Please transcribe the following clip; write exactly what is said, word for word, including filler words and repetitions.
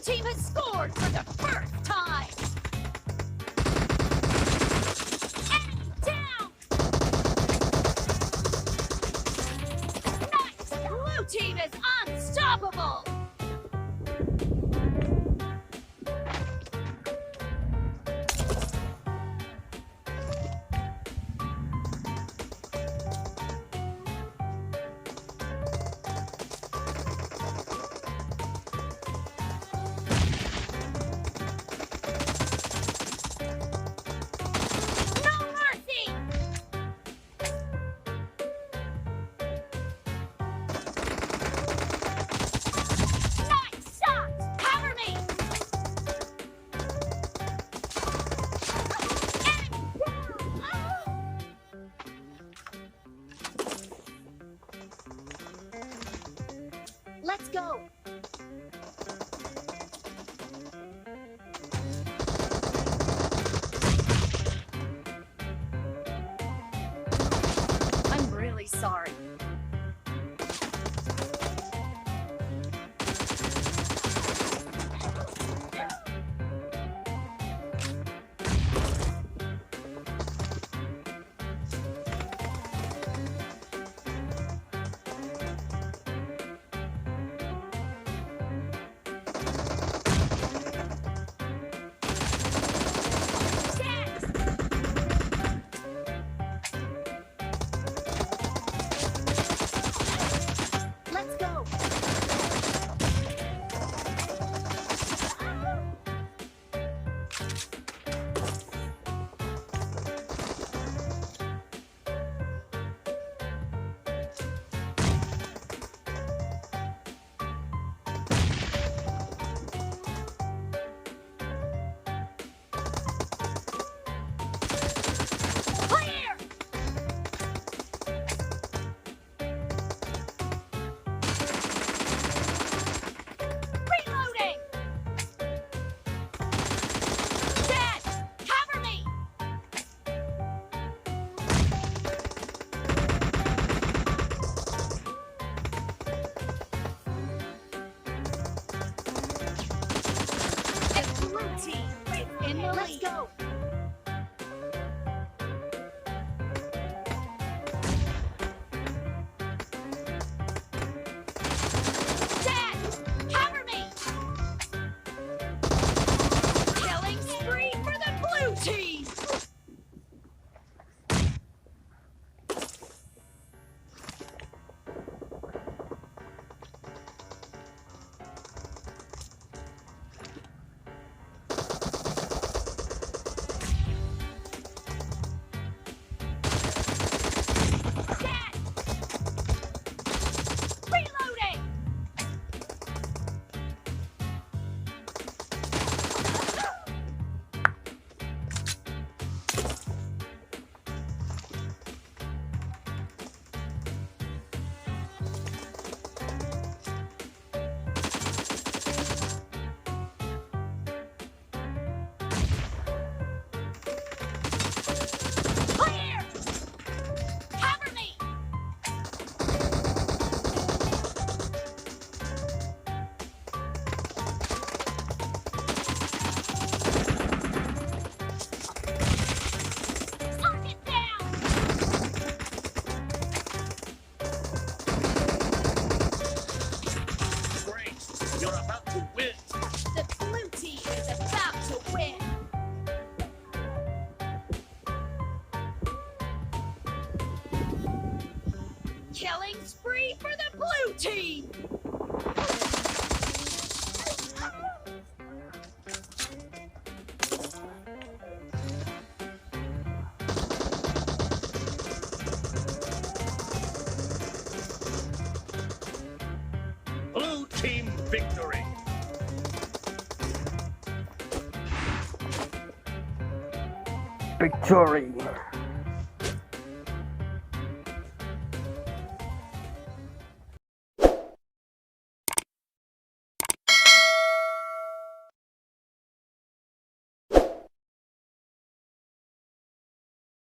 Team has scored for the first time. Enemy down. Nice. Blue team is unstoppable. No mercy! Nice shot! Cover me! Enemy down! Ah! Let's go! I'm really sorry. Let's go. Clear! Reloading! Dead! Cover me! Blue team in the lead. Let's go. Dead! Cover me! Killing spree for the blue team! Clear! Cover me! Target down! Great! You're about to win! The blue team is about to win! Killing spree for the blue team! Blue team victory. Victory.